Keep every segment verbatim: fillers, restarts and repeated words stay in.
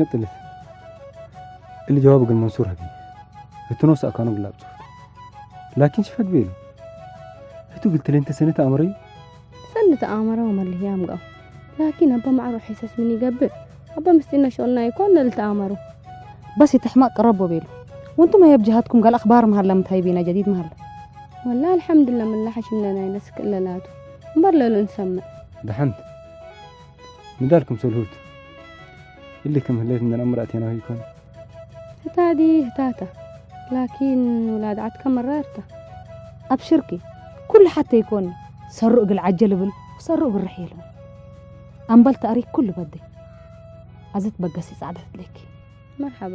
ጥልት እሊ ጀዋብ እግል መንሱር ሀቢ። ህቱ ኖስ አካኑ እግል አብጽሑት። ላኪን ሽፈት ቤሉ። ህቱ እግል ትሌንተ ሰነት አመረዩ። ሰኒ ተአመረ ወመልህያም ገአው። ላኪን አበ ማዕሮ ሐሰስ ምን ኢገብእ፣ አበ ምስጢርነ ሾልና ኢኮን ለልተአመሩ። በስ ይትሕመቅ ቅረቦ ቤሉ። ወንቱም ሀየብ ጀሃትኩም ጋል አክባር መሀላ ምታይቢነ ጀዲድ መሀላ። ወላ አልሐምድለ ምን ለሐሽምነ ናይ ነስክ እለ ላቱ። እምበር ለሉ እንሰምዕ። ደሐንት። ንዳል ክምሰልሁት። እሊ ክም ህሌት እንዴ ነአምር አቴናሁ ኢኮን። ህታዲ ህታተ፣ ላኪን ውላድ ዐድከ መራርተ። አብሽርኪ፣ ኩሉ ሐቴ ኢኮን፣ ሰሩ እግል ዐጀ ልብል ወሰሩ እግል ርሕየ ልብል። አምበል ተእሪክ ኩሉ በዴ። አዜ ትበገሲ ጸዕደት እትሌኪ። መርሐባ።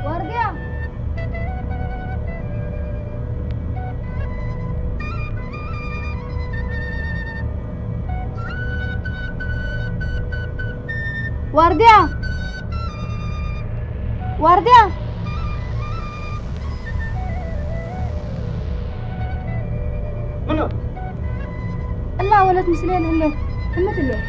ዋርድያ! ዋርድያ! ዋርድያ! ምኑ? እላ ወለት ምስሌን ህሌት። እምት ህሌት?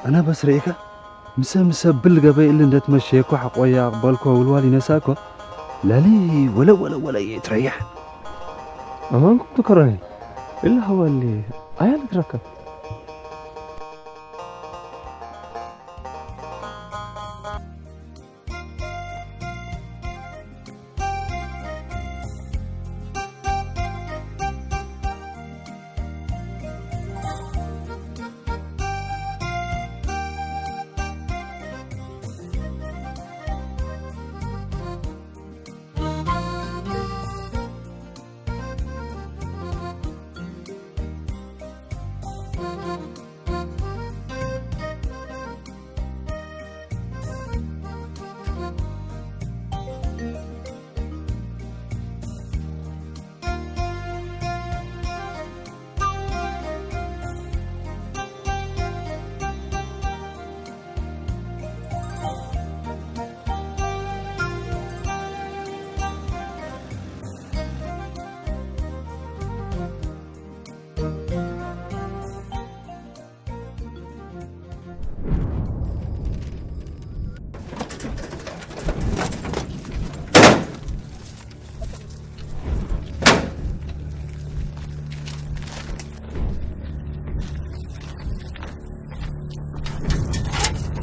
አነ በስ ርኤከ፣ ምሰ፣ ምሰ ብል ገበይ እሊ እንዴ ትመሸየኮ ሐቆየ አቅበልኮ ወልዋል ኢነሳኮ፣ ለሊ ወለ፣ ወለ፣ ወለ ኢትረየሕ። አማንኩም ትከረኒ፣ እሊ ሀዋሊ አያ ልትረከብ።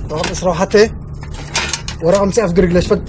ረቀም ዕስራ ወሐቴ ወረቀም ሰአፍ ግርግ ለሽፈግ